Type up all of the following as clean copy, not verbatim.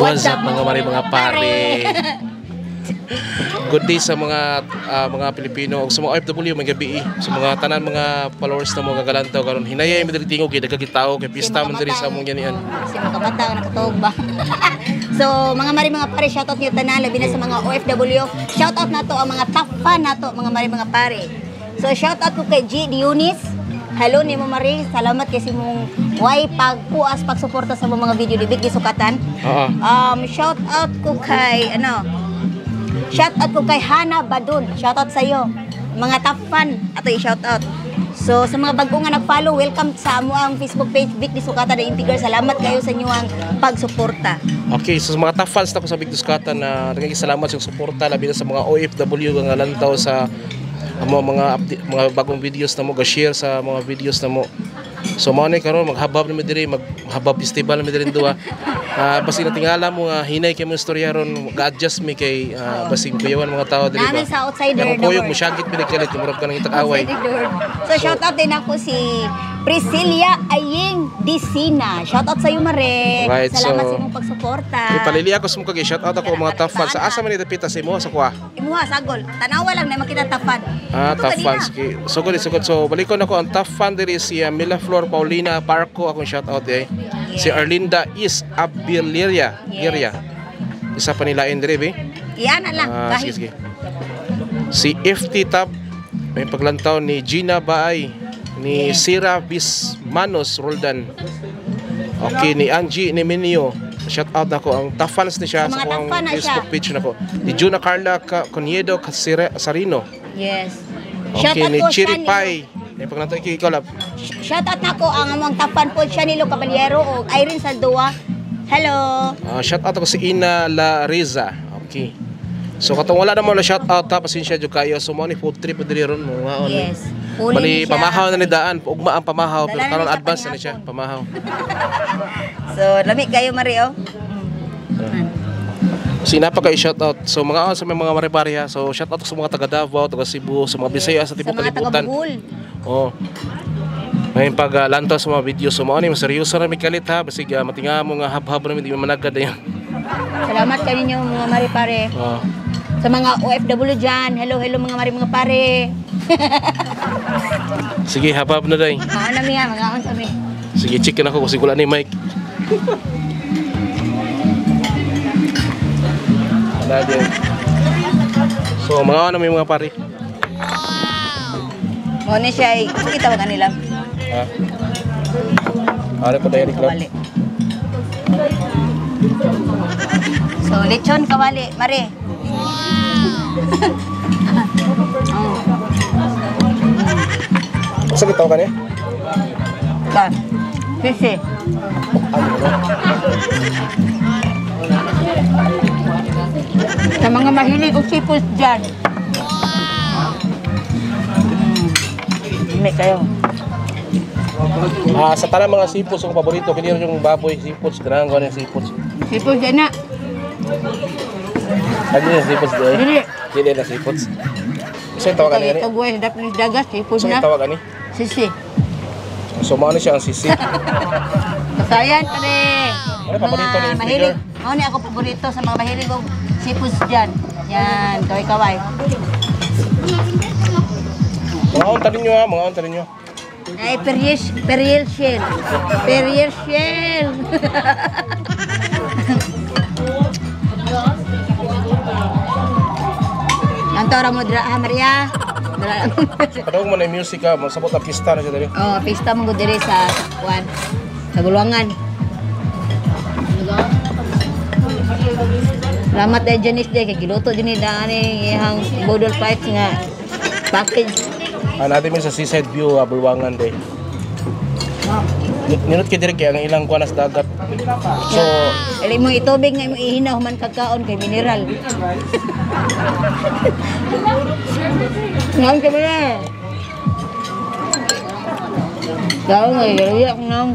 What's up, mga mare, mga pare? Good day sa mga mga Pilipino ug sa mga OFW, may gabi eh. Sa mga tanan mga followers na mga galantaw karon, hinayay mi diri tingog kay daghan tao kay pista man diri sa among yanian. Kasi mga kabata nakatuog ba. So, mga mare mga pare, shoutout niyo tanan, labi na sa mga OFW. Shoutout nato ang mga top fan nato, mga mare mga pare. So, shoutout ko kay G Dionis. Hello nimo, Mare. Salamat kay simong way pagpuas pagsuporta sa mga video ni Big Sukatan. Oo. Shout out ko kay ano? Shout out ko kay Hana Badun. Shout out sa iyo. Mga top fan ato i-shout out. So sa mga bago nga nag-follow, welcome sa amo ang Facebook page Vic Sukatan the Impiger. Salamat kayo sa inyong pagsuporta. Okay, so sa mga top fans nako sa Big Duskatan na naging salamat sa suporta, labi na sa mga OFW nga lantaw sa amo mga update, mga bagong videos na mo, ga-share sa mga videos na mo. So mao ni karon maghabab na mi diri, maghabab festival na mi diri duha. Basig natingala mo nga hinay kay mo istorya ron, ga-adjust mi kay basig kuyawan mga tao diri ba. Namin sa outsider Kaya kung the kuyog world. mo syagit mi nagkalit, murag ka nang itag-away. Outsider the world. So shout out din ako si Priscilla Aying Disina. Shout out sa iyo, Mare. Right, salamat so, sa imong pagsuporta. Ipalili ako sa mukha, shout out ako mga top fans. Asa man ni dapita sa imo sa kuha? Imuha sagol. Tanawa lang na makita top fan. Ah, Ito top kanina. fans. Okay. Sugod, sugod. So, balikon ako ang top fan diri si Mila Flor Paulina Parco, akong shout out eh. Si Arlinda Is Abiliria. Yes. Giria. Isa pa nila diri, be. Iyan na lang. Ah, Kahit. sige, sige. Si FT Tab, may paglantaw ni Gina Baay, ni Sira Bismanos Roldan. Okay, ni Angie Nemenio. Shout out nako ang top fans ni siya Sa sa mga top akong fan na siya. Facebook page nako. Ni Juna Carla Conyedo Sarino. Yes. Shout Okay, out ni ko, Chiri Shan Pai. May paglantaw kay ikaw lab. Shout out nako ang among top fan po, Shanilo Caballero o Irene Saldua. Hello. Ah, shout out ako si Ina La Reza. Okay. So katong wala na mo na shout out ta, pasensya jud kayo. So mo ni food trip diri ron mo nga. Yes. Huli Bali ni siya. pamahaw na ni daan, ugma ang pamahaw pero Dala na karon ni siya advance na ni siya pamahaw. So, lami kayo, Mario. Sina pa kayo shout out. So mga sa may mga maripari ha. So shout out sa mga taga Davao, taga Cebu, sa mga Bisaya sa Sa tibuok mga kalibutan. taga-Bohol. Oh. Ngayon pag lantaw sa mga video, so mao ni seryoso ra mi kalit ha, basig matinga mo nga habhab ra mi di managad ayan. Salamat kaninyo mga mari pare. Oh. Sa mga OFW dyan. Hello, hello mga mari mga pare. Sige, habhab na day. Mga nami ha, mga on kami. Sige, check na ako kasi wala ni mic. Wala din. So, mga ano may mga pare. Mo ni siya ay kita ba kanila? Ha? Are ko dayari club. Kawali. So, lechon kawali, mare. Oh. Sa gitaw ka niya? Ka. Sisi. Ano no? Sa mga mahilig og seafood dyan. May kayo. Ah, sa tanang mga seafoods ang paborito kini yung baboy seafoods, ganahan ko ni seafoods. Seafood dyan na. Ano yung seafoods di? Dili. Dili na seafoods. Sa tawag ani? Ito buhay sa dapat dagat, seafood Sa na. tawag ani? Sisi. So mao ni siya ang sisi. Kasayan pare. Ano, paborito ni Mga mahilig. Mao ni ako paborito sa mga mahilig og seafoods dyan. Yan, kaway-kaway. Mga unta ninyo ha, mga unta ninyo. Ay, Perrier, Perrier Shell. Perrier Shell. Ang mo dira ha, Maria. Dira. Padung mo na yung music ha, masabot na pista na siya diri. Oh, pista mo diri sa kuan. Sa Bulwangan. Salamat dahil Janice dahil kay giluto din ni ani ihang budol fights nga package. Ah, natin mi sa seaside view, Bulwangan day. Ninot kay diri kay ang ilang kuan sa dagat. So, Ili mo itubig nga imo ihinaw man kagkaon kay mineral. Ngaon ka ba na? Gaon nga, galuya akong naong.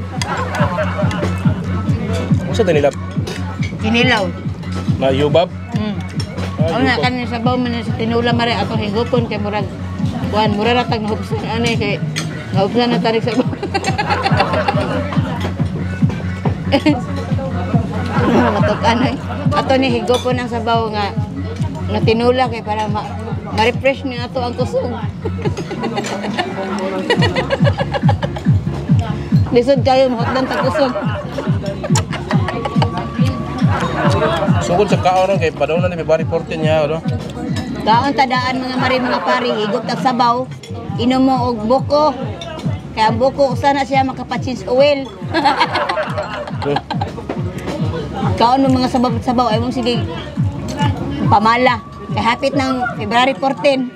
Unsa din nila Kinilaw. na yubab? Ah, Ako na, yubab. kanin sabaw man na sa tinula mare atong higupon kay murag kuan mura ra tag nahubsan ani kay nahubsan na tarik sabaw. Matukan ay. Ato ni higo po ng sabaw nga nga tinula kay para ma-refresh ni ato ang kusog. Lisod kayo mahutdan tag kusog. Sugod sa kaon ron kay padong na ni February 14 niya, no? Kaon tadaan, mga mari mga pari, higop tag sabaw, inom mo og buko. Kaya ang buko usa na siya makapa-change oil. Kaon mo mga sabaw-sabaw ay mong sige pamala. Kay hapit ng February 14.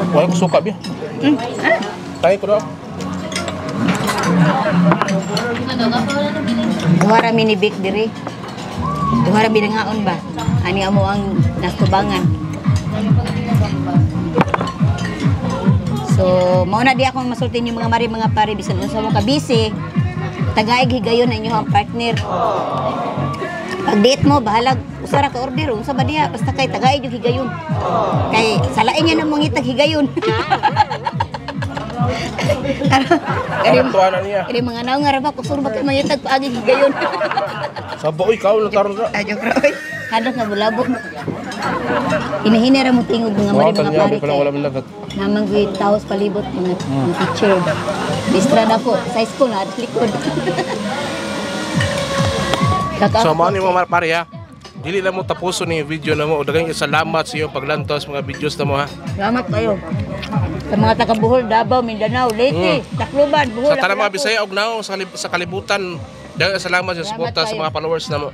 Wala ko suka bi. Ah? Tayo ko daw. Duha ra mini bake diri. Duha ra binangaon ba? Ani amo ang nastubangan. So, mao na di akong masulti yung mga mari mga pare, bisan unsa mo ka busy. Tagaig higayon na inyo ang partner. Pag date mo, bahalag usa ra ka order, unsa ba diha, basta kay tagaig yung higayon. Kay salain niya ng mangitag higayon. Kari Tuwa na niya. kari mga naong nga ra ba kusur ba kay mangitag paagi higayon. Sabo oy kaon na taron ra. Ay, joke ra, oy. Hadlok nga bulabo. Hinahina ra mo tingog, mga mari Wow, mga tanya pare bi pa lang kay wala man lagat. Namang guy taos palibot mga teacher. Distra na ko sa school na at likod. Kaka So mao ni mga pare ha. Dili lang mo tapuson ni video na mo. Daghang salamat sa iyong paglantaw sa mga videos na mo ha. Salamat kayo. Sa mga taga Bohol, Davao, Mindanao, Leyte, Tacloban, Bohol. Sa tanang mga Lapu-Lapu. Bisaya og naong sa kalibutan, daghang salamat sa suporta sa kayo. mga followers na mo.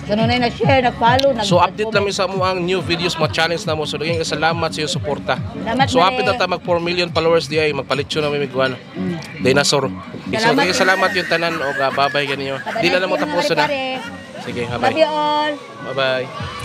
Kanunay nag-share, nag-follow, So update lang mi sa mo ang new videos, mga challenge na mo. So daghang salamat sa iyong suporta. Salamat, So Mare. hapit na ta mag 4 million followers di ay magpalitsyo na mi miguan. Dinosaur. So Salamat. daghang salamat yung tanan og babay ganinyo. Dili lang mo tapuson na. Pare. Sige, Love bye-bye. you all. Bye-bye.